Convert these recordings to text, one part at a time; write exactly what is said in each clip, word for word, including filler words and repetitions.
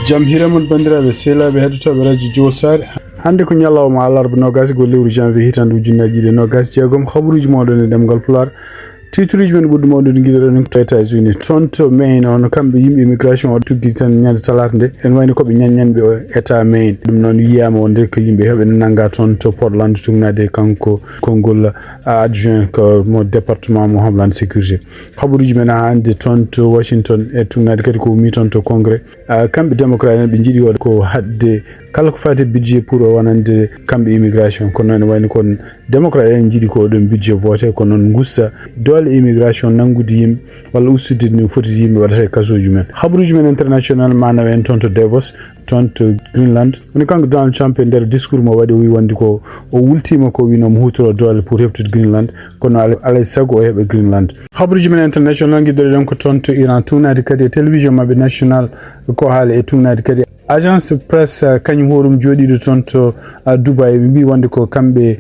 Jam hiire mon, banndiraaɓe sehilaaɓe heɗotooɓe radio Jowol Saare. Hannde ko ñalawma alarba noogaas e goo lewru janvier hitaande ujunnaji ɗiɗi e noogaas e jeegom. Habaruuji mooɗon e ɗemngal Pulaar. Tiitruuji men ɓurɗi mawɗude ngiɗoɗen ko to États-Unis, toon to Maine, hono kamɓe yimɓe immigration o tuggi tan ñande talaata nde. En wayno ko ɓe ñaññanɓe o état Maine. Ɗum noon wiyaama wonde ko yimɓe heɓe nannga toon to Portland, tugnaade kanko konngol, a, adjoint ko mo département mo Homeland Security. Habaruuji men hannde toon to Washington e tugnaade kadi ko ummi toon to Congrès. A, kamɓe démocrate en ɓe njiɗi waɗ ko haɗde kala ko faati e budget pour o wonande kamɓe immigration. Kono ene wayno kon démocrate en njiɗi ko oɗon budget voté, ko noon ngusta doole immigration nanngude yimɓe walla ustude no foti yimɓe waɗata e kasooji men. Habaruuji men international ma nawe en toon to Davos, toon to Greenland. Woni kanko Donald Trump e nder discours mo waɗi o wi wonde ko o wultiima ko wino mo hutoro doole pour heɓtude Greenland, kono ala, alay sago o heɓa Greenland. Habaruuji men international ngiɗɗoɗen ko toon to Iran, tugnaade kadi e télévision maɓɓe national ko haala e tugnaade kadi Agence Presse, ah, kañum hoorum jooɗiiɗo toon to, ah, Dubai, ɓe mbii wonde ko kamɓe,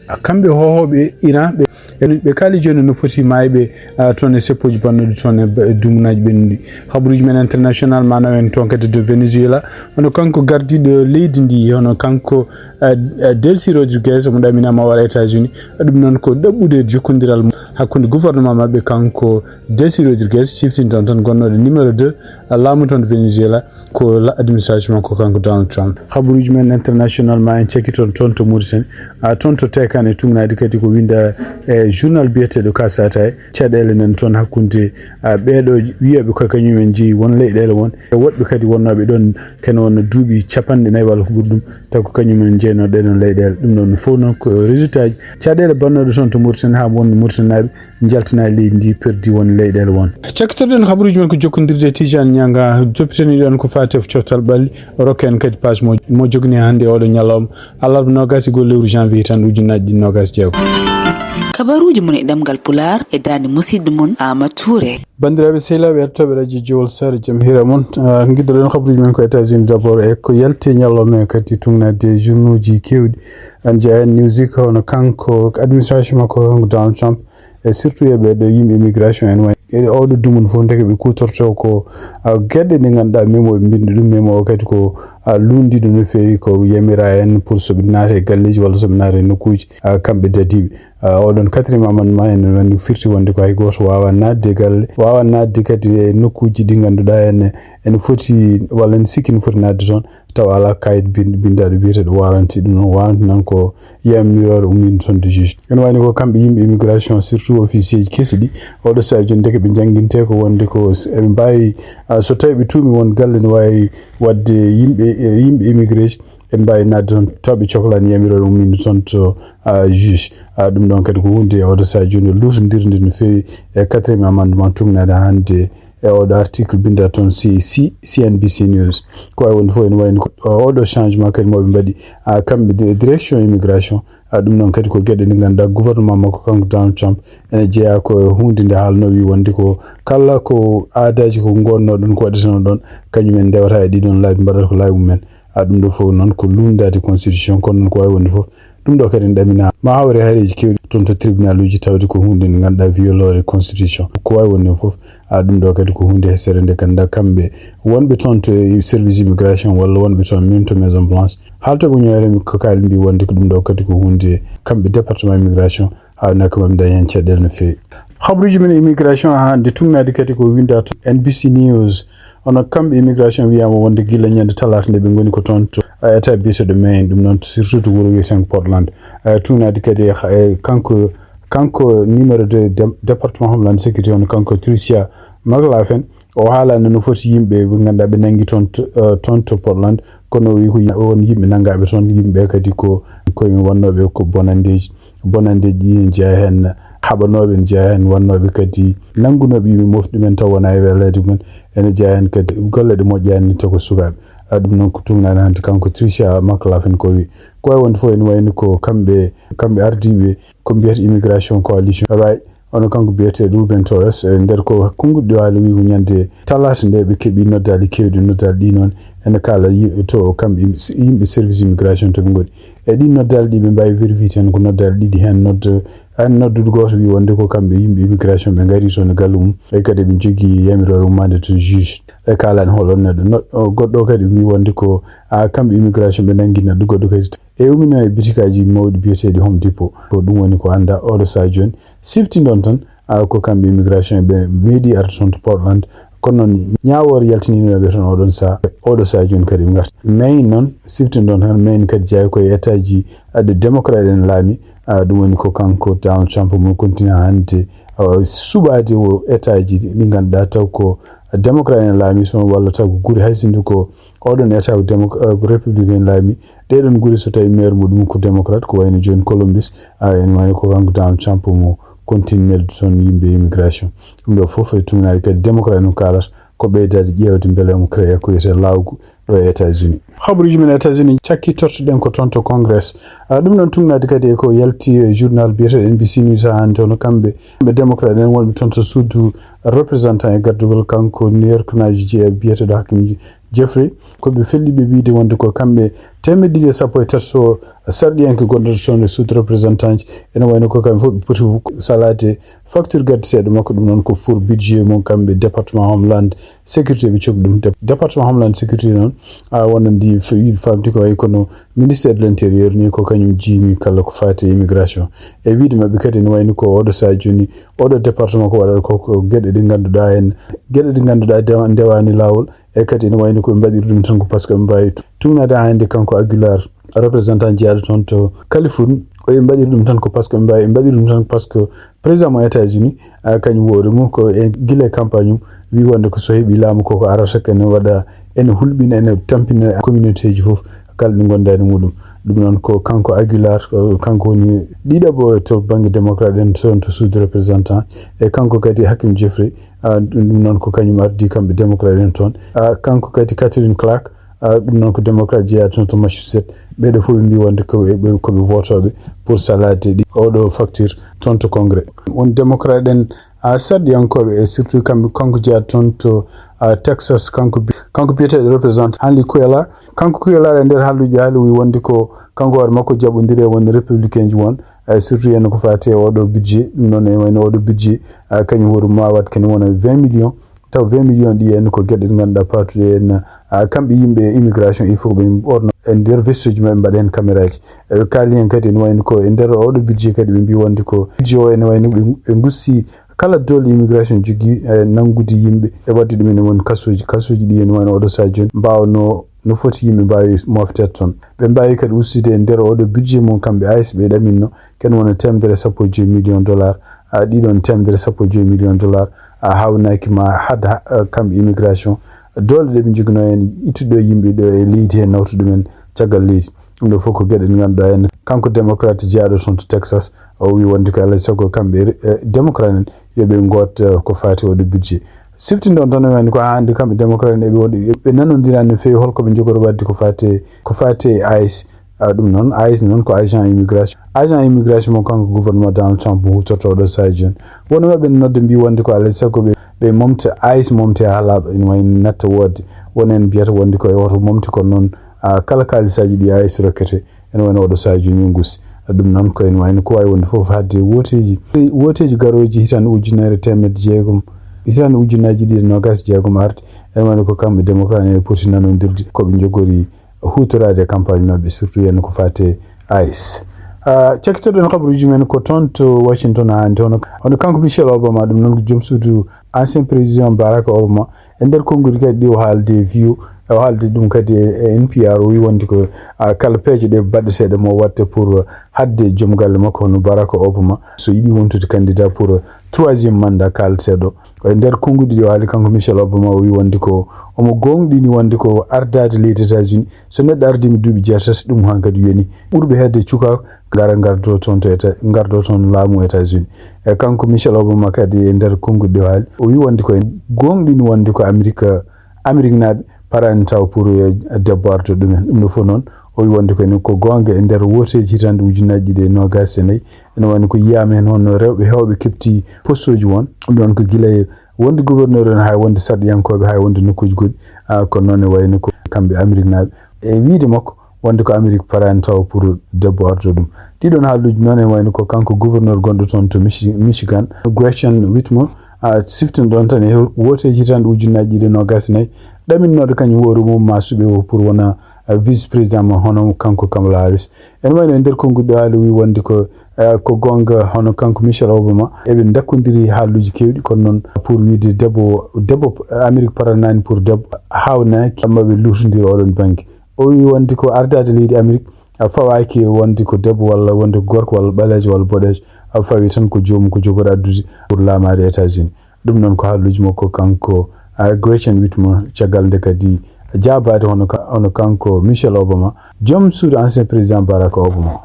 ah, kamɓe hohooɓe Iran, ɓe, ɓe kaali jooni no foti maayɓe, ah, toon e seppooji bannooɗi toon e ba-, e dumunaaji ɓennuɗi. Habaruuji men international ma naw en toon kadi to Venezuela, hono kanko gardiiɗo leydi ndi, hono kanko, ah, ah, Delcy Rodriguez, omo ɗaminaa ma wara États-Unis. Ɗum noon ko ɗaɓɓude jokkondiral hakkunde gouvernement maɓɓe, kanko Delcy Rodriguez, ciftinta on tan gonnooɗo numéro deux, ah, laamu toon Venezuela. Ko la administration makko kanko Donald Trump. Habaruuji men international ma en cakkitoto toon to Mauritanie, a, toon to Tekan e tugnaade kadi ko winnda e journal biyeteeɗo Kasatae. Caɗeele nan toon hakkunde, a, ɓeeɗo wiyooɓe ko kañumen njeyi won leyɗeele won, e woɗɓe kadi wonnooɓe ɗoon kene wonno duuɓi capanɗe nayi walla ko ɓuri ɗum, taw ko kañumen njeynoo ɗee ɗoon leyɗeele. Ɗum ɗoon fof noon ko résultat ji caɗeele bannooɗe toon to Mauritanie haa wonde Mauritanaaɓe njaltinaa leydi ndi, perdi won leyɗeele won. Cakkitorɗen habaruuji men ko jokkondirde e Tijaan Ñanga, joppitaniiɗo en ko faati e coftal ɓalli, rokka en kadi page mo, mo jogni hannde e oɗo ñalawma, alarba noogaas e goo lewru janvier tan ujunnaaji ɗiɗi noogaas e jeego. Kabaruuji mon e ɗemngal Pulaar e daande musidɗo mon Aama Tuure. Banndiraaɓe sehilaaɓe heɗotooɓe radio Jowol Saare, jam hiira mon. Ah, ngiɗɗoɗen habaruuji men ko États-Unis d'abord e ko yalti e ñalawma e kadi tugnaade journauji keewɗi. Ene jeyaa heen Newsweek, hono kanko administration makko kanko Donald Trump, e surtout e ɓee ɗo yimɓe immigration en wayi. E oɗo dumunna fof ndeke ɓe kuutorto ko, a, geɗe ɗe ngannduɗaa memo ɓe mbinndi ɗum, memo o kadi ko, a, luulndiiɗo no feewi ko yamiraa en pour so ɓe naata e galleeji walla so ɓe naata e nokkuuji, a, kamɓe dadiiɓe. A, oɗon quatrième amendement en woni firti wonde ko hay gooto waawaa naatde e galle, waawaa naatde kadi e nokkuuji ɗi ngannduɗaa en, ene foti walla ene sikki ene foti naatde toon. Tawa alaa kayit bin-, binndaaɗo biyeteeɗo warranty, ɗum noon warranty noon ko yamirore ummiinde toon de juge. Ene wayno ko kamɓe yimɓe immigration, surtout officier ji kesi ɗi, oɗo sahaa jooni ndeke ɓe njanngintee ko wonde ko s-, eɓe mbaawi, a, so tawii ɓe tuumi won galle ne waawi waɗde yimɓe, e, yimɓe immigré, ɓe mbaawi naatde toon taw ɓe coklaani yamirore ummiinde toon to, a, juge. A, ɗum ɗoon kadi ko huunde e oɗo sahaa jooni luutondirnde no feewi e quatrième amendement tugnaade hannde e oɗo article binnda toon C C, C N B C News. Ko wayi wonde fof ene wayno ko oɗo changement kadi moɓe mbaɗi, a, kamɓe di-, direction immigration. A, ɗum noon kadi ko geɗe ɗe ngannduɗaa gouvernement makko kanko Donald Trump ene jeyaa ko huunde nde haalno wi wonde ko kala ko aadaaji ko ngonno ɗon, ko waɗeteno ɗon, kañum en ndewata e ɗiɗon laabi, mbaɗata ko laabi mumen. A, ɗum ɗo fof noon ko luulndaade constitution, kono noon ko wayi wonde fof ɗum ɗo kadi ne ɗaminaa ma hawre hareeji keewɗi toon to tribunal uji, tawde ko huunde nde ngannduɗaa violore constitution. Ko wayi wonde fof, a, ɗum ɗo kadi ko huunde hesere nde ngannduɗaa kamɓe wonɓe toon to e service immigration walla wonɓe toon min to Maison Blanche, haaltooɓe ñoore mi ko kaali mbi wonde ko ɗum ɗo kadi ko huunde kamɓe département immigration, haawnaaki maɓe dañi heen caɗeele no feewi. Habaruuji men immigration hannde tugnaade kadi ko winnda to N B C News. Hono kamɓe immigration wiyaama wonde gila ñande talaata nde ɓe ngoni ko toon to, eh, état biyeteeɗo Maine, ɗum noon surtout to wuro wiyeteengo Portland. Eh, tugnaade kadi e, eh, kanko, kanko numéro deux dé-, département Homeland Security, hono kanko Tricia McLaughlin, o haalani no foti yimɓe ɓe ngannduɗaa ɓe nanngi toon to, eh, toon to Portland, kono o wi ko yi-, won yimɓe nanngaaɓe toon, yimɓe kadi ko koye men wonnooɓe ko bonanndeeji. Bonanndeeji ɗi ne jeyaa heen haɓanooɓe, ne jeyaa heen wonnooɓe kadi nanngunooɓe yimɓe mofti ɗumen taw wonaa e weleede mumen. Ene jeyaa heen kadi golle ɗe moƴƴaani taw ko sukaaɓe. A, ɗum noon ko tugnaade hannde kanko Tricia McLaughlin ko wi. Ko wayi wonde fof ene wayno ko kamɓe, kamɓe ardiiɓe ko mbiyata Immigration Coalition, right? Hono kanko biyetee Ruben Torres, e nder ko konnguɗi ɗo haali wi ko ñande talaata nde ɓe keɓi noddaali keewɗi, noddaali ɗi noon ene kaala yi- to kamɓe yimɓe service immigration to ɓe ngoni. E ɗin noddaali ɗi ɓe mbaawi vérifié tan ko noddaali ɗiɗi heen nodda. An noddude gooto wi wonde ko kamɓe yimɓe immigration ɓe ngari toon e galle mum. E kadi ɓe njogii yamiroore ummande to juge. Ɓe kaalani holon neɗɗo. No- o goɗɗo kadi wi wonde ko a kamɓe immigration ɓe nangi neɗɗo goɗɗo kadi. E ummino e bitikaaji mawɗi biyeteeɗi Home Depot. Ko ɗum woni ko annda oɗo saha jooni. Siftindon tan a ko kamɓe immigration ɓe meeɗi arde toon to Portland. Kono noon ñaawoore yaltiniino ɓe toon oɗon saha. Oɗo saha jooni kadi ɓe ngarti. Maine noon siftindon tan Maine kadi jeyaa ko e état ji aɗa démocrate en laami. A ɗum woni ko kanko Donald Trump mo kontina hannde suɓaade o état ji ɗi ngannduɗaa taw ko démocrate en laami sono walla taw ko guri hay sinno ko oɗon état ko démoc- républicain laami. Ɗeɗon guri so tawi maire muɗum ko démocrate ko wayno jooni Columbus. A en wayno ko kanko Donald Trump mo contininede toon yimɓe immigration. Ɗum ɗo fof e tugnaade kadi démocrate no kaalata ko ɓeydaade ƴeewde mbele omo créé ko wiyetee lawgu ɗo e États-Unis. Habaruuji men États-Unis cakki tottoɗen ko toon to Congress. A ɗum noon tugnaade kadi e ko yalti e journal biyeteeɗo N B C News haa hannde hono kamɓe ɓe démocrate en wonɓe toon to suudu représentant e gardugol kanko nerkunaaji jeeya biyeteeɗo Hakim Jeffrey. Ko ɓe felliɓe wiyde wonde ko kamɓe teemedde ɗiɗi e sappo e tato sarɗiyanke gonɗo toon e suudu représentant ji ene wayno ko kamɓe fof ɓe poti salaade facture gaddiseeɗo makko ɗum noon ko pour budget mum kamɓe département homeland sécurité ɓe coggu ɗum. Département homeland sécurité noon a wonandi yiɗi famti ko wayi kono ministère de l'intérieur ni ko kañum jiimi kala ko faati e immigration. E wiyde maɓɓe kadi ene wayno ko oɗo saha jooni oɗo département ko waɗata ko ko geɗe ɗe ngannduɗaa en geɗe ɗe ngannduɗaa ndewani laawol. E kadi ene wayno ko ɓe mbaɗiri ɗum tan ko par ce que ɓe mbaawi tugnaade haa hannde kanko Aguilar représentant jeyaaɗo toon to Californie. Ɓe mbaɗiri ɗum tan ko par ce que ɓe mbaawi ɓe mbaɗiri ɗum tan par ce que président mo États-Unis kañum woore mum ko e gila e campagne mum wi wonde ko so heɓi laamu koko arata kene waɗa ene hulɓina ene tampina communauté ji fof kala ɗi ngonda e muɗum. Ɗum noon ko kanko Aguilar kanko woni ɗiɗaɓo to bangge démocrate en toon to suudu représentant e kanko kadi Hakim Jeffrey. Ɗum noon ko kañum ardi kamɓe démocrate en toon. Kanko kadi Catherine Clark ɗum noon ko démocrate jeeya toon to Massachusetts. Ɓeɗo fof ɓe mbi wonde koɓe koɓe votoɓe pour salade ɗi oɗo facture toon to congrès. Won démocrate en sarɗiyankoɓe e surtout kamɓe kanko jeeya toon to Texas kanko kanko biyeteɗo représentant Henry Cuellar. Kanko Cuellar e nder haalluji haali wi wonde ko kanko hoore makko jaɓodiri e won républicain ji won surtout en ko fati e oɗo budget ɗum noon e wayno oɗo budget kañum hoore ma wat kene wona vingt millions. Taw vingt millions ɗi en ko geɗe ɗe ngannduɗaa patuɗe en kamɓe yimɓe immigration il faut ɓe ɓorno e nder veste uji maɓɓe mbaɗa heen caméra ji. Eɓe kaali heen kadi ene wayno ko e nder oɗo budget kadi ɓe mbi wonde ko budget o ene wayno ɓe gusti kala doole immigration jogii e nanngude yimɓe e waɗde ɗum ene woni kasuuji kasuuji ɗi ene wayno oɗo saha jooni mbawno no foti yimɓe mbaawi mofteede toon. Ɓe mbaawi kadi ustude e nder oɗo budget mum kamɓe ice ɓe ɗaminno ken wona temedere sappo e joyi million dollar. Ɗiɗon temedere sappo e joyi million dollar a hawnaaki ma had kamɓe immigration doole ɗe ɓe njoginoo heen ittude ɗo yimɓe ɗo e leydi heen nawta ɗumen caggal leydi. Ɗum ɗo fof ko geɗe ɗe ngannduɗaa en kanko démocrate jeyaaɗo toon to Texas o wi wonde ko alaa sago kamɓe démocrate en yo ɓe ngoot ko fati oɗo budget. Siftinɗon tan wani ko hannde kamɓe démocrate en eɓe wonde ɓe nanondirani no feewi holko ɓe njogori waɗde ko fati ko fati e ice. Ɗum noon ice noon ko agent immigration agent immigration mo kanko gouvernement Donald Trump hutorto oɗo saha jooni. Won maɓɓe ne nodde mbi wonde ko alaa sago ɓe ɓe momta ice momte haa laaɓa ene wayi natta woodde. Won en mbiyata wonde ko e oto momte kono noon kala kaalisaaji ɗi ice rokkete ene wayno oɗo saha jooni ngusi. Ɗum noon ko ene wayno ko wawi wonde fof hadde woteji woteji garoji hitande ujunere temedde jeegom hitande ujunaji ɗiɗi nogas jeegom arde ene wayno ko kamɓe démocrate en e poti nanondirde koɓe jogori hutorade e campagne maɓɓe surtout yen ko fate ice. Cakkitoɗen kabaruji men ko toon to Washington hannde hono hono kanko Michel Obama ɗum noon ko joom suudu ancien président Barack Obama e nder konngudi kadi ɗi o haalde view o haalde ɗum kadi e N P R o wi wonde ko kala peeje ɗe baɗɗeteɗe mo watte pour hadde joom galle makko hono Barack Obama so yiɗi wontude candidat pour troisième mandat kalteɗo. E nder konngudi ɗi o haali kanko Michel Obama o wi wonde ko omo gonɗini wonde ko ardade leydi États-Unis so neɗɗo ardima duuɓi jeetati ɗum hankadi yoni ɓurɓe hedde cuka gara gardo toon to gardo toon laamu États-Unis. E kanko Michel Obama kadi e nder konngudi ɗi o haali o wi wonde ko gonɗini wonde ko Amérique Amérique naaɓe parani taw pour debbo ardo ɗumen ɗum ɗo fof noon o wi wonde ko enen ko goonga e nder wooteeji hitande ujunnaaji ɗiɗi e noogaas e nayi ene wayno ko yiyaama heen hono rewɓe heewɓe keɓti postooji won ɗum ɗoon ko gila e wonde gouverneur en hay wonde sarɗiyankooɓe hay wonde nokkuuji goɗɗi kono noon e wayno ko kamɓe Ameriknaaɓe. E wiyde makko, wonde ko Amerik paraani tawa pour debbo ardo ɗum. Ɗiɗon haaluuji noon, ene wayno ko kanko gouverneur gonɗo toon to Michi-, Michigan, Gretchen Whitmer, a, siftin ɗon tan e wooteeji hitaande ujunnaaji ɗiɗi e noogaas e nayi, ɗaminnooɗo kañum hoore mum ma suɓe o pour wona, a, vice président ma hono kanko Kamala Harris. Ene wayno e nder konngol ɗo haali wi wonde ko, a, ko goonga hono kanko Michelle Obama, eɓe ndakkondiri haaluuji keewɗi, kono noon pour wiyde debbo, debbo Amerik paranaani pour debbo haawnaaki, amma ɓe luutondiri oɗon bannge. O wi wonde ko ardaade leydi Amerik, a, fawaaki wonde ko debbo walla wonde ko gorko walla ɓaleejo walla boɗeejo, a, fawi tan ko joomum ko jogori addude pour laamaade États-Unis. Ɗum noon ko haaluuji makko kanko, a, Gretchen Whitmer, caggal nde kadi jaabaade hono ka-, hono kanko Michelle Obama, joom suudu ancien président Barack Obama.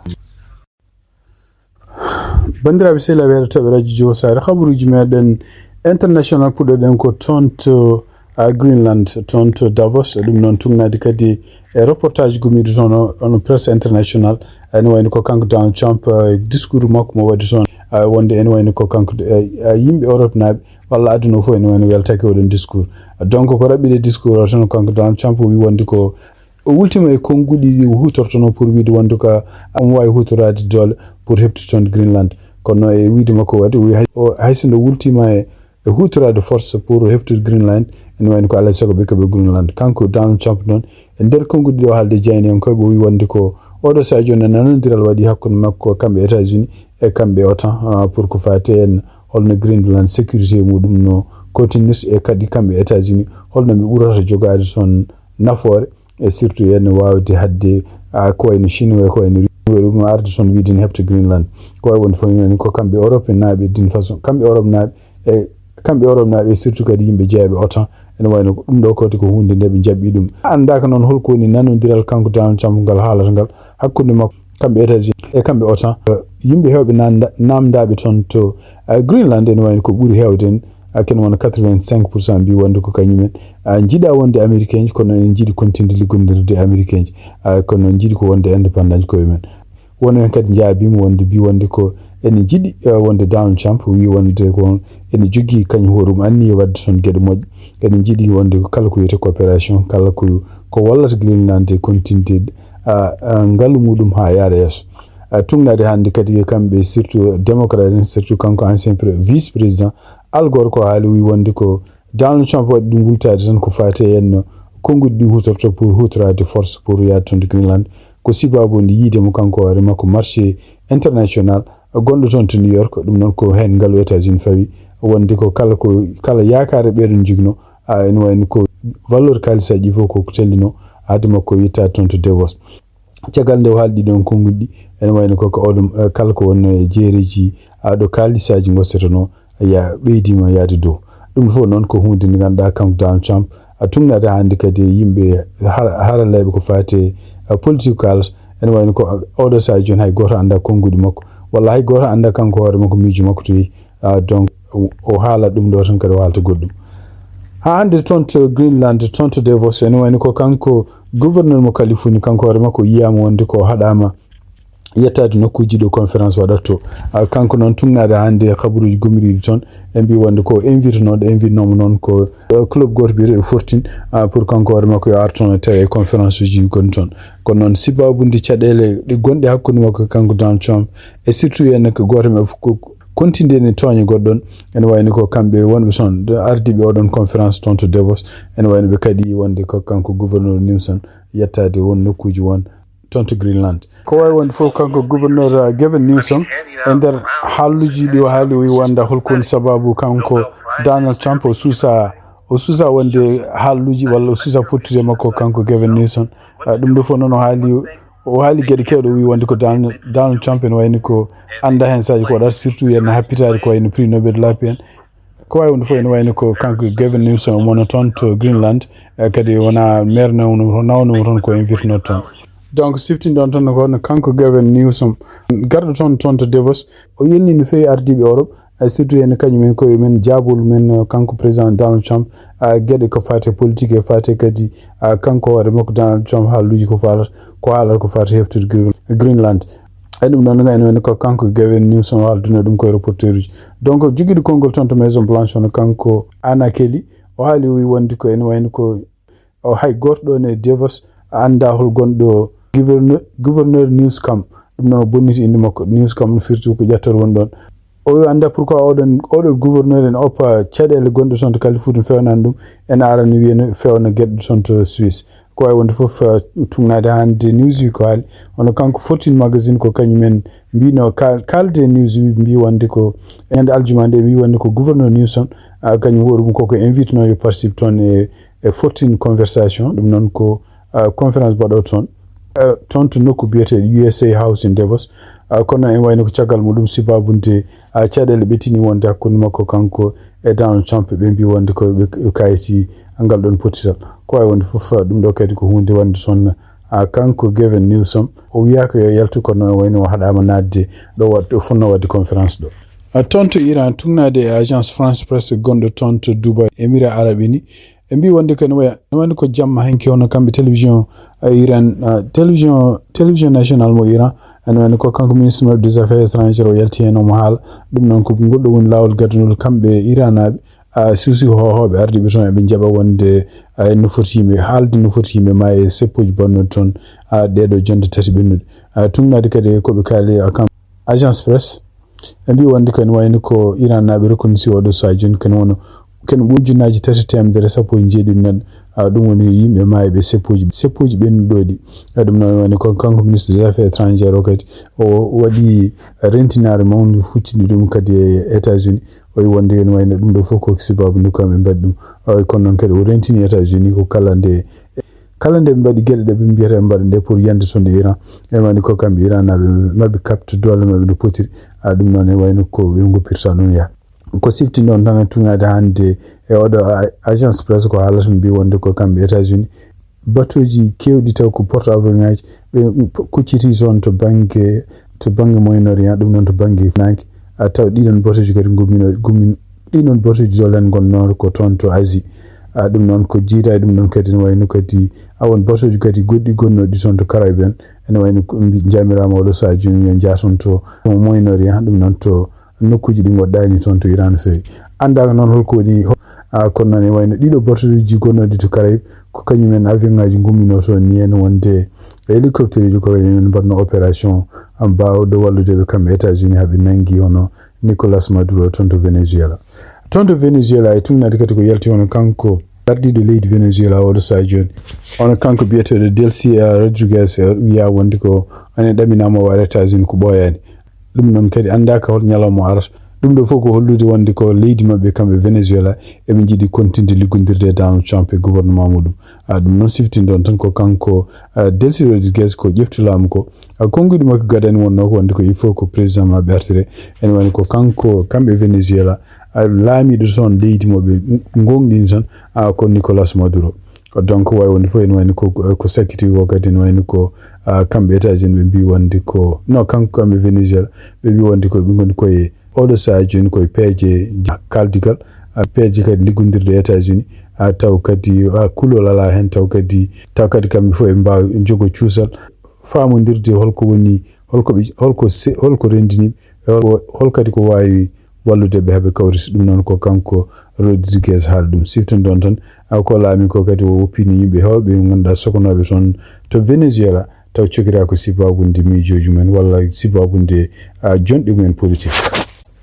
Banndiraaɓe sehilaaɓe heɗotooɓe Radio Jiwo Saare, habaruuji meɗen international puɗɗoɗen ko toon to, a, Greenland, toon to Davos. Ɗum noon tugnaade kadi e reportage gumiiɗo toon o, on presse international. Ene wayno ko kanko Donald Trump, a, discours makko mo waɗi toon, a, wonde ene wayno ko kanko, a, a, yimɓe Europe naaɓe walla aduna o fof ene wayno weltaaki oɗon discours. Donc ko raɓɓiɗe discours o tan kanko Donald Trump o wi wonde ko o wultima e konnguɗi ɗi o hutortono pour wiide wonde ko omo waawi hutoraade doole pour heɓtude toon Greenland. Kono e wiide makko waɗi, o wi hay, o, hay so nde wultima e, e hutoraade force pour heɓtude Greenland, ene wayno ko alaa e sago ɓe keɓa Greenland. Kanko Donald Trump noon, e nder konnguɗi ɗi o haalde jayniyankooɓe, o wi wonde ko oɗo sahaa jooni nanondiral waɗi hakkunde makko kamɓe États-Unis e kamɓe OTAN, ah, pour ko faati en holno Greenland sécurité muɗum no continue e kadi kamɓe États-Unis holno ɓe ɓurata jogaade toon nafoore. E surtout en waawde hadde, a, ko wayno Chinois, ko wayno Russe, ɗum arde toon wiide ne heɓta Greenland. Ko wawi wonde fof ene ko kamɓe Europe naaɓe d'une façon, kamɓe Europe naaɓe, e kamɓe Europe naaɓe, surtout kadi yimɓe jeeyaɓe OTAN, ene wayno ko ɗum ɗo kadi ko hunde nde ɓe jaɓɓi ɗum. Anndaaka noon holko woni nanondiral kanko Donald Trump ngal haalata ngal hakkunde makko kamɓe États-Unis e kamɓe OTAN. Yimɓe heewɓe nanda-, namdaaɓe toon to, eh, Greenland ene wayno ko ɓuri heewde en, ah, ken wona quatre-vingt-cinq pour cent mbi wonde ko kañumen, ah, njiɗa wonde Américain ji, kono ene njiɗi continde liggondirde e Américain ji, ah, kono njiɗi ko wonde indépendant ji koye men. Won en kadi njaabima wonde mbi wonde ko ene njiɗi, ah, wonde Donald Trump wi wonde ko ene jogii kañum hoore mum anniya waɗde toon geɗe moƴƴe. Ene njiɗi wonde ko kala ko wiyete coopération, kala ko, ko wallata Greenland e continde, ah, ah, ngalu muɗum haa yaara yeeso. Ah, tugnaade hannde kadi e kamɓe, surtout démocrate en, surtout kanko ancien pré-, vice président Al Gore ko haali wi wonde ko Donald Trump waɗi ɗum wultaade tan ko faati e henno konnguɗi ɗi hutorto pour hutoraade force pour yaade toon to Greenland. Ko sibabu ndi yiide mo kanko hoore makko marché international gonɗo toon to New York. Ɗum noon ko heen ngalu États-Unis fawi wonde ko kala ko, kala yaakaare ɓeɗon jogino, a, ene wayno ko valeur kaalisaaji fof ko tellino haade makko yettaade toon to Davos. Caggal nde o haaldi ɗon konnguɗi ɗi, ene wayno ko, ko oɗon, eh, kala ko wonno e jeereji, a, ɗo kaalisaaji gosotono, ya ɓeydima yaade dow. Ɗum fof noon ko hunde nde ngannduɗaa kanko Donald Trump, a, tugnaade hannde kadi e yimɓe har-, haralleeɓe ko faati e, a, politique kaalata. Ene wayno ko, a, oɗo sahaa jooni hay gooto anndaa konnguɗi makko, walla hay gooto anndaa kanko hoore makko miijo makko to yehi. Ah, donc, o, o haala ɗum ɗo tan kadi o haalta goɗɗum. Haa hannde toon to Greenland, toon to Davos, ene wayno ko kanko gouverneur mo Californie, kanko hoore makko o yiyaama wonde ko o haɗaama yettaade nokkuuji ɗo conférence waɗata to. Ah, kanko noon tugnaade hannde e kabaruuji gomiriiɗi toon, ɓe mbi wonde ko invite noon, invite nooma noon ko, eh, club gooto biyeteeɗo Fortin, ah, pour kanko hoore makko yo ar toon o tawe e conférence uji gonɗi toon. Kono noon sibabude caɗeele ɗe gonɗe hakkunde makko e kanko Donald Trump, e surtout en ko gooto e maɓɓe fof ko continde ene tooña goɗɗo on. Ene wayno ko kamɓe wonɓe toon, ardiiɓe oɗon conférence toon to Davos. Ene wayno ɓe kadi wonde ko kanko gouverneur Newsom yettaade won nokkuuji won toon to Greenland. Ko wawi wonde fof kanko gouverneur, uh, Gavin Newsom e nder haalluuji ɗi o haali o wi wonde holko woni sababu kanko Donald Trump o suusa, o suusa wonde haalluuji walla o suusa fottude makko kanko Gavin Newsom. Uh, ɗum ɗo fof noon o haali, o haali geɗe kewɗe o wi wonde ko Donald, Donald Trump ene wayno ko annda heen saji ko waɗata surtout yen happitaade ko wayno prix Nobel de la paix en. Ko wawi wonde fof ene wayno ko kanko Gavin Newsom o wona toon to Greenland, eh, kadi wona maire nawno, nawno mo toon ko invite noon toon. Donc siftinɗon tan ko no kanko Gavin Newsom garɗo toon, toon to Davos, o yelni no fewi ardiiɓe Europe, eh, surtout en kañum en koye men jaabol men, eh, kanko président Donald Trump, ah, geɗe ko faati e politique e faati kadi, ah, kanko hoore makko Donald Trump haalluuji ko faalata, ko haalata ko faati heftude Green-, Greenland. E ɗum ɗon, ene wayno ko kanko Gavin Newsom haalduno ɗum koye reporteruuji. Donc, jogiiɗo konngol toon to Maison Blanche, hono kanko Anna Kelly, o haali, o wi wonde ko ene wayno ko O hay gooto ɗoon e Davos anndaa hol gonɗo gouverneur, gouverneur Newsome. Ɗum noon o bonniti innde makko. Newsome no firti ko ƴattoor woni ɗoon. O wi anndaa pourquoi oɗon, oɗo gouverneur ene oppa caɗeele gonɗe toon to Californie, fewnaani ɗum, ene arani wiya ne fewna geɗe toon to Suisse. Ko wayi wonde fof, eh, tugnaade hannde Newsweek ko haali. Hono kanko Fortune Magazine ko kañum en mbino kal-, kalde Newsweek mbi wonde ko ñande aljuma nde mbi wonde ko gouverneur Newsome, ah, kañum hoore mum koko invite no yo participe toon e, e Fortune Conversation. Ɗum noon ko, ah, conférence baɗo toon, ah, toon to nokku biyeteeɗo U S A House in Davos. Ah, kono en wayno ko caggal muɗum sibaabude, ah, caɗeele ɓettini wonde hakkunde makko kanko e Donald Trump, ɓe mbi wonde ko ɓe kayiti ngal ɗon pottital. Ko wawi wonde fof, ɗum ɗo kadi ko hunde wonde toon, ah, kanko Gavin Newsom, o wiya ko yo yaltu, kono wayno o haɗama nadde ɗo waɗ-, ɗo fonno wadde conférence ɗo. Ah, toon to Iran, tugnaade e Agence France Presse gonɗo toon to Dubai, Émirats Arabes Unis, ɓe mbi wonde ko ene waya, ene wayno ko jamma hanki, hono kamɓe télévision, ah, Iran, ah, télévision, télévision national mo Iran, ene wayno ko kanko ministre maɓɓe des affaires étrangères o yalti heen, omo haala. Ɗum noon ko ngol ɗo woni laawol gaddanol kamɓe Iranaaɓe, ah, suusi hohooɓe ardiiɓe toon, eɓe njaɓa wonde, ah, no foti yimɓe haalde, no foti yimɓe ma e seppoji bonnude toon, ah, ɗeɗo jonde tati ɓennude. Ah, tugnaade kadi e ko ɓe kaali, ah, kam Agence Presse, ɓe mbi wonde ko ene wayno ko Iranaaɓe reconnaissance oɗo sahaa jooni, kene wona, kene ɓuri ujunnaaji tati teemedere sappo e jeeɗiɗi neɗɗo. Ah, ɗum woni yimɓe maayɓe seppoji, seppoji ɓennuɗo ɗi. Ah, ɗum noon woni ko kanko ministre des affaires étrangères o kadi o waɗi rentinaare mawnde huccini ɗum kadi e États-Unis. O wi wonde ene wayno ɗum ɗo fof ko sababu nde kam ɓe mbaɗi ɗum. Ah, kono noon kadi o rentini États-Unis ko kala nde, kala nde ɓe mbaɗi geɗe ɗe ɓe mbiyata ɓe mbaɗa nde pour yande toon e Iran. Ene wayno ko kamɓe Iranaaɓe maɓɓe kaɓta doole maɓɓe no potiri. Ah, ɗum noon ene wayno ko ɓe ngoppirta ɗum yaha. Ko sifti noon tan e tugnaade hannde e oɗo a-, Agence Presse ko haalata mbi wonde ko kamɓe États-Unis. Batuuji keewɗi taw ko porte-avions ŋaaji ɓe kucciti toon to bannge, to bannge Moyen-Orient, ɗum noon to bannge Funaanke. A taw ɗiɗon batuuji kadi ngummino, gummin-, ɗiɗon batuuji dolen ngonnoo ko toon to Asie. A ɗum noon ko jiidaade ɗum ɗon kadi ne wayno kadi a won batuuji kadi goɗɗi gonnooɗi toon to Caraïbes en. Ene wayno ko mbi-, njamiraama oɗo sahaa jooni yo njaaton to Moyen-Orient, ɗum noon to nokkuuji ɗi ngoɗɗaani toon to Iran feewi. Anndaaka noon holko woni, ho-, a, kono noon e wayno ɗiɗo batuuji gonnooɗi to Caraïbes, ko kañum en avion ŋaaji ngumminoo toon ni, en wonde hélicoptère uji ko kañum en mbaɗno opération, a, mbaawɗo wallude ɓe kamɓe États-Unis haa ɓe nanngi hono Nicolas Maduro toon to Venezuela. Toon to Venezuela e tugnaade kadi ko yalti hono kanko ardiiɗo leydi Venezuela oɗo sahaa jooni. Hono kanko biyeteeɗo Delcy, a, Rodriguez, a, wiya wonde ko ene ɗaminaama o ara États-Unis ko ɓooyaani. Ɗum noon kadi anndaaka hol ñalawma o arata. Ɗum ɗo fof ko hollude wonde ko leydi maɓɓe kamɓe Venezuela eɓe njiɗi kontinde liggondirde e Donald Trump e gouvernement muɗum. A, ɗum noon siftinɗon tan ko kanko, a, Delcy Rodriguez ko ƴeftu laamu ko. A, konnguɗi makko gadani wonnoo ko wonde ko il faut ko président maɓɓe artire. Ene wayno ko kanko, kamɓe Venezuela, a, laamiiɗo toon leydi mo ɓe ngonɗini tan, a, ko Nicolas Maduro. Donc, wawi wonde fof ene wayno ko, ko, ko sakkiti ko kadi ene wayno ko, a, kamɓe États-Unis ɓe mbi wonde ko, non, kanko kamɓe Venezuela, ɓe mbi wonde ko ɓe ngoni koye oɗo sahaa jooni koye peeje ja-, kaldigal, a, peeje kadi liggondirde e États-Unis, a, taw kadi, a, kulol alaa heen, taw kadi, taw kadi kamɓe fof ɓe mbaawi jogo cuusal, faamondirde holko woni, holko ɓe, holko se-, holko renndini ɓe, e hol, hol kadi ko waawi wallude ɓe haa ɓe kawrita. Ɗum noon ko kanko Rodriguez haali ɗum. Siftinɗon tan, a, ko laami ko kadi o woppini yimɓe heewɓe ɓe ngannduɗaa sokonooɓe toon to Venezuela, taw cokira ko sibaabude miijooji mumen walla sibaabude, a, jonɗe mumen politique.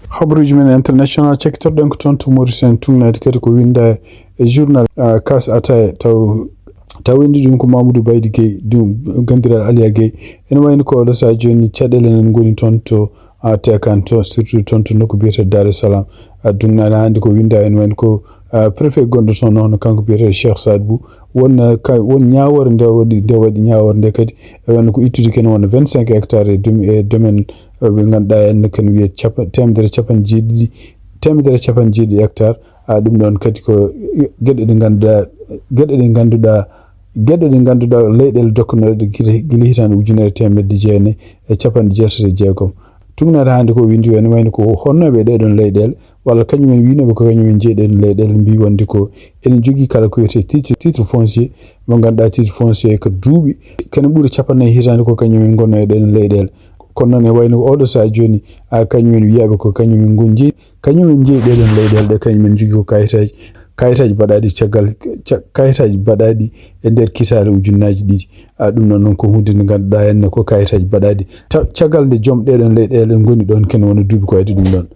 Habaruuji men international cakkitorɗen ko toon to Mauritanie, tugnaade kadi ko winnda e journal, a, Kas Ataya, taw, taw winndi ɗum ko Mamadou Baydi Gueye, ɗum ganndiral Aliya Gueye. Ene wayno ko oɗo sahaa jooni caɗeele nan ngoni toon to, a, Tekan, to, surtout toon to nokku biyeteeɗo Dar es Salaam. A, tugnaade hannde ko winnda ene wayno ko, a, préfet gonɗo toon hono kanko biyeteeɗo Cheikh Saad Bou. Won, a, ka, won ñaawoore nde waɗi, nde waɗi ñaawoore nde kadi, e wayno ko ittude kene wona vingt-cinq hectares e dom-, e domaine, a, ɓe ngannduɗaa en kene wiye capa-, teemedere capanɗe jeeɗiɗi, teemedere capanɗe jeeɗiɗi hectares. A, ɗum ɗoon kadi ko geɗe ɗe ngannduɗaa, geɗe ɗe ngannduɗaa, geɗe ɗe ngannduɗaa leyɗeele dokkanooɗe gila, gila hitaande ujunere teemedde jeenayi e capanɗe jeetati e jeegom. Tugnaade hannde ko winndi ene wayno ko honnooɓe e ɗee ɗoon leyɗeele, walla kañum en wiynooɓe ko kañum en njeyi ɗee ɗoon leyɗeele, mbi wonde ko ene jogii kala ko wiyetee titre, titre foncier, mo ngannduɗaa titre foncier ko duuɓi, kene ɓuri capanɗe nayi hitaande ko kañum en ngonnoo e ɗee ɗoon leyɗeele. Kono noon e wayno ko oɗo sahaa jooni, a, kañum en wiyaaɓe ko kañum en ngon-, njeyi, kañum en njeyi ɗee ɗoon leyɗeele ɗe, kañum en njogii ko kayitaaji. kayitaaji baɗaaɗi caggal, ca-, kayitaaji baɗaaɗi e nder kisaale ujunnaaji ɗiɗi. A, ɗum ɗon noon ko huunde nde ngannduɗaa henne ko kayitaaji baɗaaɗi. Taw caggal nde joom ɗeɗon leyɗeele ngoni ɗon ken wona duuɓi ko waɗi ɗum ɗon.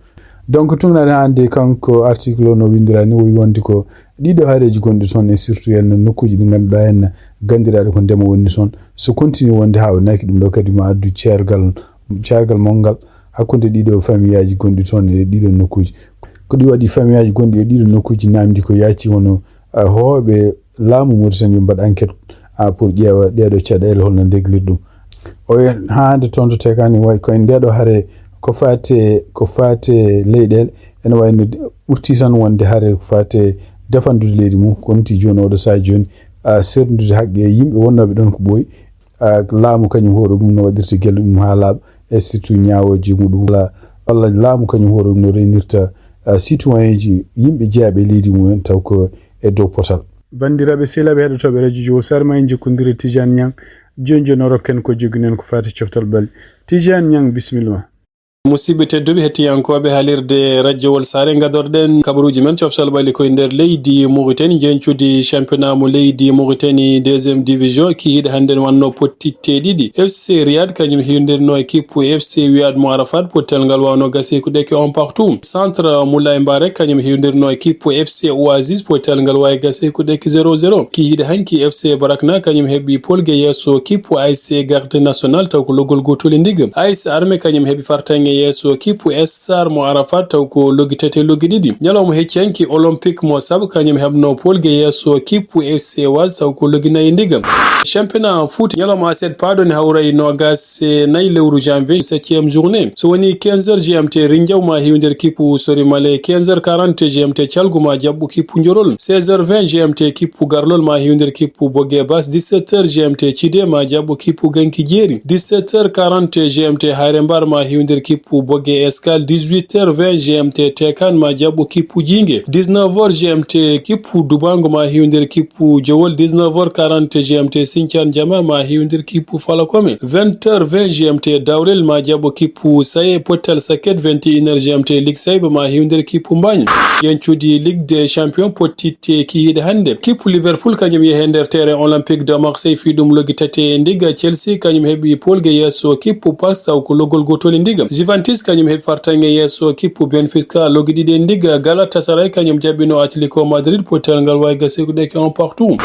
Donc, tun aɗa anndi kanko article o no winndira ni, o wi wonde ko ɗiɗo hareeji gonɗi toon e surtout henne nokkuuji ɗi ngannduɗaa henne ganndiraaɗi ko ndema woni toon. So continue wonde haa o naaki ɗum ɗo kadi ma addu ceergal, ceergal mawgal hakkunde ɗiɗo famiyaaji gonɗi toon e ɗiɗo nokkuuji. Ko ɗi waɗi famiyaaji gonɗi e ɗiɗo nokkuuji naamndi ko yaaci wano, ah, hooɓe laamu Mauritanie yo mbaɗ enquête, ah, pour ƴeewa ɗeeɗo caɗeele holno ndegliri ɗum. O wi haa hannde toon to tekani wayi koye ndeeɗo hare ko faate, ko faate leyɗeele ene wayi no ɓurti tan wonde hare ko faate defandude leydi mum, kono ti jooni oɗo sahaa jooni, ah, serndude haqqe yimɓe wonnooɓe ɗon ko ɓooyi. Ah, laamu kañum hoore mum no waɗirta gelle mum haa laaɓa, e surtout ñaawooji muɗum walla, walla laamu kañum hoore mum no reenirta, ah, citoyen ji yimɓe jeyaaɓe e leydi mumen taw ko e dow potal. Banndiraaɓe sehilaaɓe heɗotooɓe radio Jowol Sare ma en jokkondire Tijane Niang, jooni jooni o rokken ko joginɗen ko faati coftal ɓalli. Tijane Niang, bisimilla ma. Musidɓe tedduɓe hettiyankooɓe haalirde radiowol Sare, gadorɗen kabaruuji men coftal ɓalli koye nder leydi Mauritanie, jencudi championnat mo leydi Mauritanie deuxième division, kihiiɗe hannde ne wanno pottitte ɗiɗi. F C Riyad kañum hiwdirno e kippu F C Wiyad mo Arafat, pottal ngal wawno gasi ko ɗeke un partout. Centre Moulay Mbarek kañum hiwdirno e kippu F C Oasis, pottal ngal wawi gasi ko ɗeke zéro zéro. Kihiiɗe hanki F C Barakna kañum heɓi polge yeeso kippu A S C Garde National taw ko logol gotol e ndiga. A S Armée kañum heɓi fartaŋŋe yeeso kippu S R mo Arafat taw ko loggi tati e loggi ɗiɗi. Ñalawma hecci hanki Olympique mo Sab kañum heɓno polge yeeso kippu F C Was taw ko loggi nayi e ndiga. Championnat foot ñalawma aset paaɗo ne hawray noogas e nayi lewru janvier, septième journée. So woni quinze heures G M T Rinjaw ma hiwdir kippu Sori Male, quinze heures quarante G M T Calgu ma jaɓɓu kippu Njorol, seize heures vingt G M T kippu Garlol ma hiwdir kippu Bogge Bas, dix-sept heures G M T Cide ma jaɓɓu kippu Ganki Jeeri, dix-sept heures quarante G M T Hayre Mbar ma hiwdir kippu Bogge Escale, dix-huit heures vingt G M T Tekan ma jaɓɓu kippu Jiinge, dix-neuf heures G M T kippu Dubango ma hiwdir kippu Jowol, dix-neuf heures quarante G M T Sincan Jama ma hiwdir kippu Falakome, vingt heures vingt G M T Dawrel ma jaɓɓu kippu Saye, pottal sakket vingt et une heures G M T Ligue Sayba ma hiwdir kippu Mbagne. Yencudi Ligue des Champions pottitte kihiiɗe hannde. Kippu Liverpool kañum yehe nder terrain Olympique de Marseille fii ɗum loggi tati e ndiga. Chelsea kañum heɓi polge yeeso kippu Pas taw ko logol gotol e ndiga. Juventus kañum heɓi fartaŋŋe yeeso kippu Benfica loggi ɗiɗi e ndiga. Galatasaray kañum jaɓɓino Atletico Madrid, pottal ngal wawi gasi ko ɗeke un partout.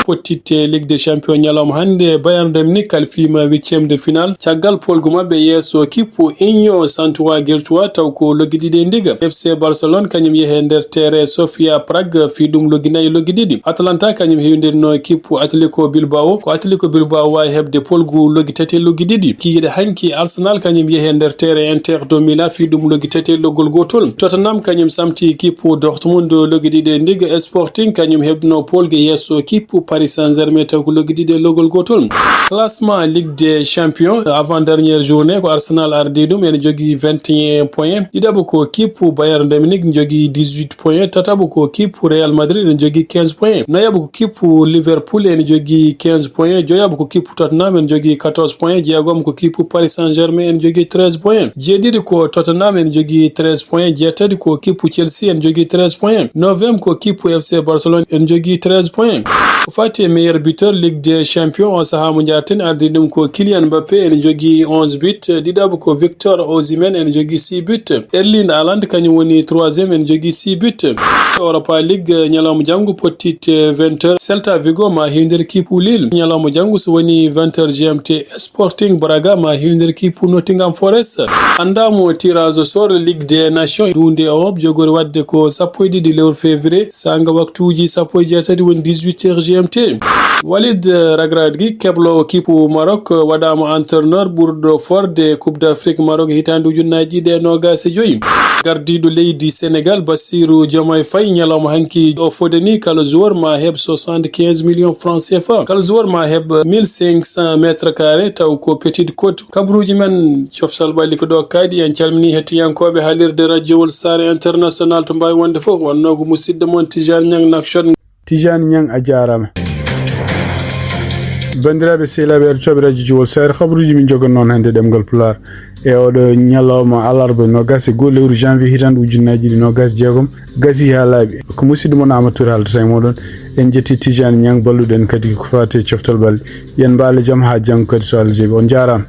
Pottitte Ligue des Champions ñalawma hannde, Bayern de Munich kalfiima huitième de finale caggal polgu maɓɓe yeeso kippu Union Saint-Gilloise taw ko loggi ɗiɗi e ndiga. F C Barcelone kañum yehe nder terrain Sofia Prague fii ɗum loggi nayi loggi ɗiɗi. Atalanta kañum hiwdirno e kippu Atletico Bilbao, ko Atletico Bilbao wawi heɓde polgu loggi tati e loggi ɗiɗi. Kihiiɗe hanki Arsenal kañum yehe nder terrain Inter de Milan fii ɗum loggi tati e loggol gotol. Tottenham kañum samti kippu Dortmund loggi ɗiɗi e ndiga. Sporting kañum heɓno polge yeeso kippu Paris Saint-Germain taw ko loggi ɗiɗi e loggol gotol. Classement Ligue des Champions, avant dernière journée, ko Arsenal ardi ɗum, ene jogii vingt et un points. Ɗiɗaɓo ko kippu Bayern de Munich, jogii dix-huit points. Tataɓo ko kippu Real Madrid, ene jogii quinze points. Nayaɓo ko kippu Liverpool, ene jogii quinze points. Joyaɓo ko kippu Tottenham, ene jogii quatorze points. Jeegomo ko kippu Paris Saint-Germain, ene jogii treize points. Jeeɗiɗi ko Tottenham, ene jogii treize points. Jeetati ko kippu Chelsea, ene jogii treize points. Neuvième ko kippu F C Barcelone, ene jogii treize points. Ko fati e meilleur buteur Ligue des Champions, o sahaa mo njaarten, ardi ɗum ko Kylian Mbappé, ene jogii onze buts. Ɗiɗaɓo ko Victor Osimhen, ene jogii six buts. Erling Haaland, kañum woni troisième, ene jogii six buts. Europa League, ñalawma janngo, pottitte vingt heures, Celta Vigo ma hiwdir kippu Lille. Ñalawma janngo, so woni vingt heures G M T, Sporting Braga ma hiwdir kippu Nottingham Forest. Anndaamo tirage au sort Ligue des Nations, duunde Europe, jogori waɗde ko sappo e ɗiɗi lewru février, saanga waktuuji sappo e jeetati, woni dix-huit heures G M T. Walid Regragui, kebloowo kippu Maroc, waɗaama entraîneur ɓurɗo forde Coupe d'Afrique Maroc hitaande ujunnaaji ɗiɗi e noogaas e joyi. Gardiiɗo leydi Sénégal, Bassirou Diomaye Faye, ñalawma hanki o fodani kala joueur ma heɓ soixante-quinze millions francs C F A. Kala joueur ma heɓ mille cinq cents mètres carrés, taw ko petite côte. Kabaruuji men coftal ɓalli ko ɗo kaaɗi. En calminii hettiyankooɓe haalirde radiowol Saare International to mbaawi wonde fof. Wonnoo ko musidɗo mon Tijani Niang Nouakchott. Tijani Niang, a jaaraama. Banndiraaɓe sehilaaɓe heɗotooɓe radio Jowol Saare, kabaruuji min njoganii on hannde ɗemngal Pulaar. E oɗo ñalawma alarba nogas e goo lewru janvier hitande ujunnaji ɗi nogas jeegom gasi ha laaɓi. Ko musidɗo mon Amadou Touré haaltata e moɗon. En jetti Tijani Ñang balluɗen kadi ko fati e coftal ɓalli. Yen mbaale jam ha janngo kadi so Allah jaɓi. On jaaraama.